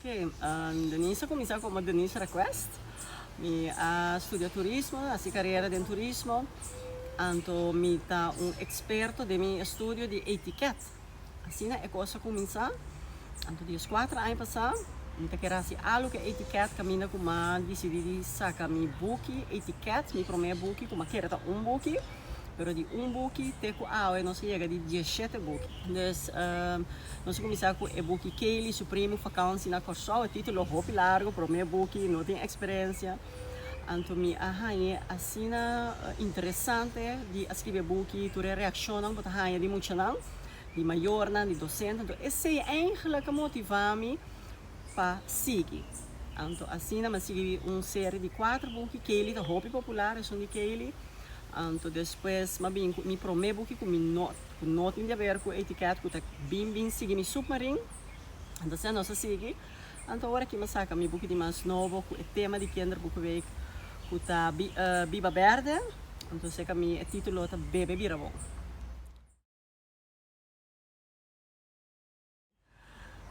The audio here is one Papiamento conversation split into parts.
Ok, Denise a kuminsá komo Denise Request. Mi a studia turismo, hasi karera den turismo, anto mi ta un eksperto den mi estudio di etiket. Asina e kos a kuminsá. Anto dieskuater aña pasá mi ta kere hasi algu ku e etiket kaminda ku m'a disidí di saka mi buki etiket, mi promé buki ku m'a kere ta un buki. Pero di un buki te ku awe nos a yega di dieshete buki. Dus nos a kuminsá ku e buki Kaylee su primu fakansi na Kòrsou. E título hopi largu, promé buki, no tin eksperensia. Anto mi a hañ'e asina interesante di a skribi e buki, tur e reakshonnan ku bo ta haña di muchanan, di mayornan, di dosente. Anto esei eigentlik a motivá mi pa sigui. Anto asina mi a sigui un serie di kuater buki. Kaylee ta hopi popular, esun di Kaylee. Anto despues m'a bin ku mi promé buki ku mi no ku no tin di aber ku etiket ku ta bin bin sigui mi submarin. Anto asina nos a sigui. Anto awor aki m'a saka mi buki di mas nobo ku e tema di Kinderboekenweek ku ta Biba Berde. Anto seka mi e titulo ta Bebe Bira Bon.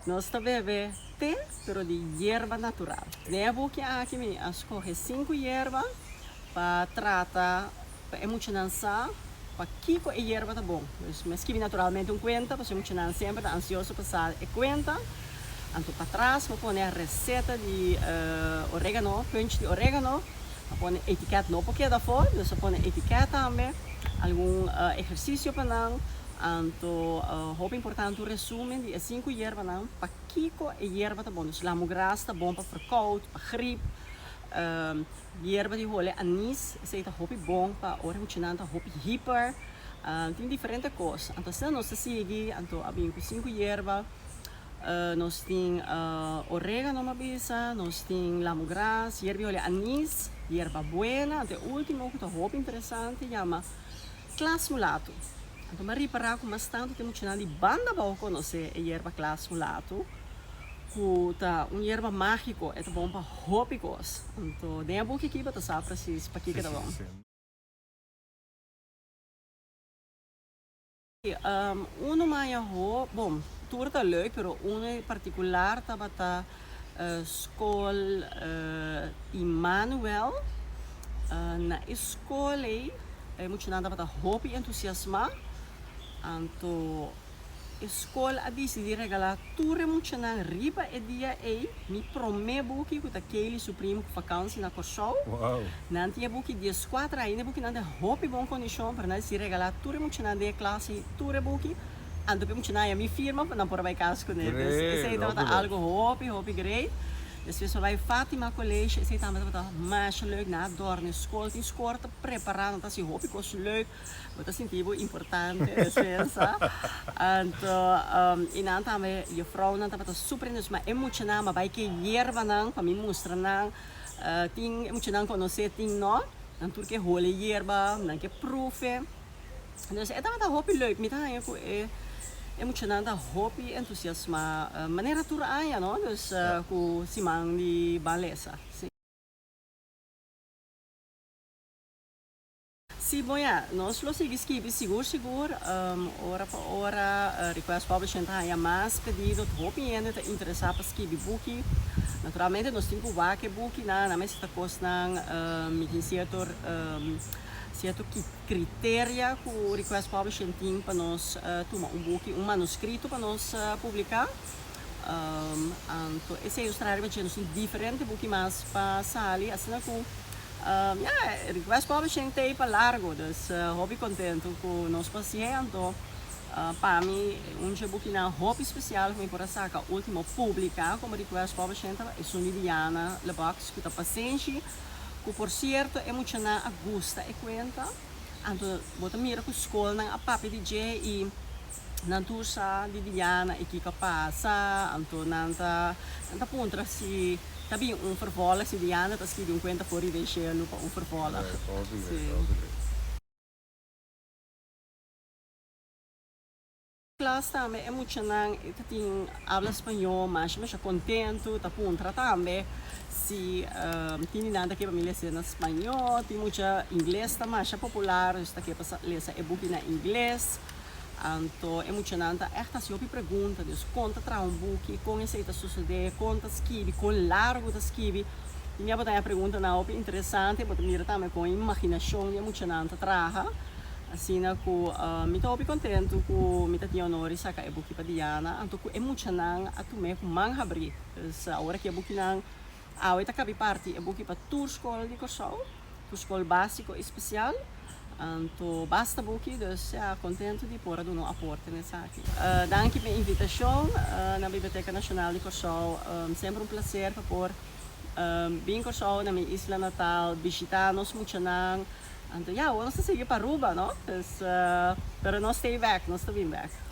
Nos ta bebe te, pero di yerba natural. Den e buki aki mi a skohe sinku yerba pa trata pa e muchanan sa pakiko e yerba ta bon. Dus mi a skibi naturalmente un kuenta pasobra e muchanan semper ta ansioso pa sa e kuenta. Anto patras mi a pone reseta di oregano, punch di oregano. A pone etiket no por keda afó, dus a pone etiket tambe, algun ehersisio pa nan. Anto hopi importante un resumen di e sinku yerbanan pakiko e yerba ta bon. Dus lamugras ta bon pa verkoud, pa grip, yerba di hole anis esei ta hopi bon pa ora muchanan ta hopi hiper, tin diferente kos. Anto asina nos ta sigui, anto a bin ku sinku yerba, nos tin oregano mi a bisa, nos tin lamugras, yerba di hole anis, yerba buena, anto e ultimo ku ta hopi interesante yama Klas mulatu. Anto mi a ripará ku mas tantu tin muchanan di banda abou konosé e yerba klas mulatu, ku ta un yerba mágiko, e ta bon pa hopi kos. Anto den e buki akí bo ta sa presis pakiko e ta bon. Unu maya ho, bon, tur ta leuk, pero unu en partikular tabata skol Immanuel. Na e skol ei e muchanan tabata hopi entusiasmá, anto e skol a disidí regalá tur e muchanan riba e dia ei mi promé buki ku ta Kaylee su primo ku fakansi na Kòrsou. Nan tin e buki dieskuater ainda e bukinan den hopi bon kondishon pero nan a disidí regalá tur e muchanan den e klas ei tur e buki anto ku e muchanan haña mi firma pa nan por a bai kas kuné. Dus esei tabata algu hopi hopi great. Despues mi a bai Fatima College esei tambe tabata masha leuk nan a dòrna e skol tin skor ta prepará nan ta hasi hopi kos leuk. Bo ta sinti bo importante despues sa. Anto y nan tambe juffrouwnan tabata super entusiasma. E muchanan a bay ke yerbanan pa mi mustra nan. Tin e muchanan conoce tin no. Nan tur ke hole yerba, nan ke proefe. Dus e tabata hopi leuk. Mi ta haña cu e e muchanan ta hopi entusiasma manera tur aña no. Dus cu siman di ban lesa. Si. Sí, bon ya, nos lo sigui skibi sigur sigur, ora pa ora Request Publishing ta haña mas pedido, hopi hende ta interesá pa skibi buki. Naturalmente nos tin ku wak e bukinan, nan mester ta kosnan, mi tin sierto sierto kriteria ku Request Publishing tin pa nos tuma un buki, un manuskrito pa nos publiká. Anto esei nos traha riba dje, nos tin diferente buki mas pa sali, asina ku. Ya, Request Publishing ta ei pa largo, dus hopi contento cu nos por hacié. Anto pa mi un dje bukinan hopi special cu mi por a saca ultimo publica como Request Publishing ta esun di Diana Lebox cu ta Pasenshi, cu por cierto e muchanan a gusta e cuenta. Anto bo ta mira cu scolnan a papia di dje y nan tur sa di Diana y kico a pasa, anto nan ta nan ta puntra si ta bin un vervolg, si Diana ta skibi un cuenta for riba e shelu pa un vervolg. Sí. Klas tambe e muchanan e ta tin habla spañó masha masha kontentu, ta puntra tambe si tin di nan ta ke pa mi lesa na spañó, tin mucha ingles ta masha popular dus ta ke pa lesa e buki na ingles. Anto e muchanan ta echt hasi hopi pregunta, dus kon ta traha un buki, kon esei ta sosodé, kon ta skibi, kon largu ta skibi. I mi a bota e preguntanan hopi interesante, bo ta mira tambe kon e imaginashon di e muchanan ta traha. Asina ku mi ta hopi kontentu ku mi ta tin honor di saka e buki pa Diana, anto ku e muchanan a tum'é ku man habrí. Dus awor aki e bukinan awe ta kabi parti e buki pa tur skol di Kòrsou, tur skol básiko i spesial. Anto basta buki, dus ya, kontentu di por a duna un aporte na esaki. Danki pa e invitashon na Biblioteka Nashonal di Kòrsou. Semper un plaser pa por bin Kòrsou, na mi isla natal, bishitá nos muchanan. Anto ya, awor nos ta sigui pa Aruba, no? Dus, pero nos stay bèk, nos ta bin bèk.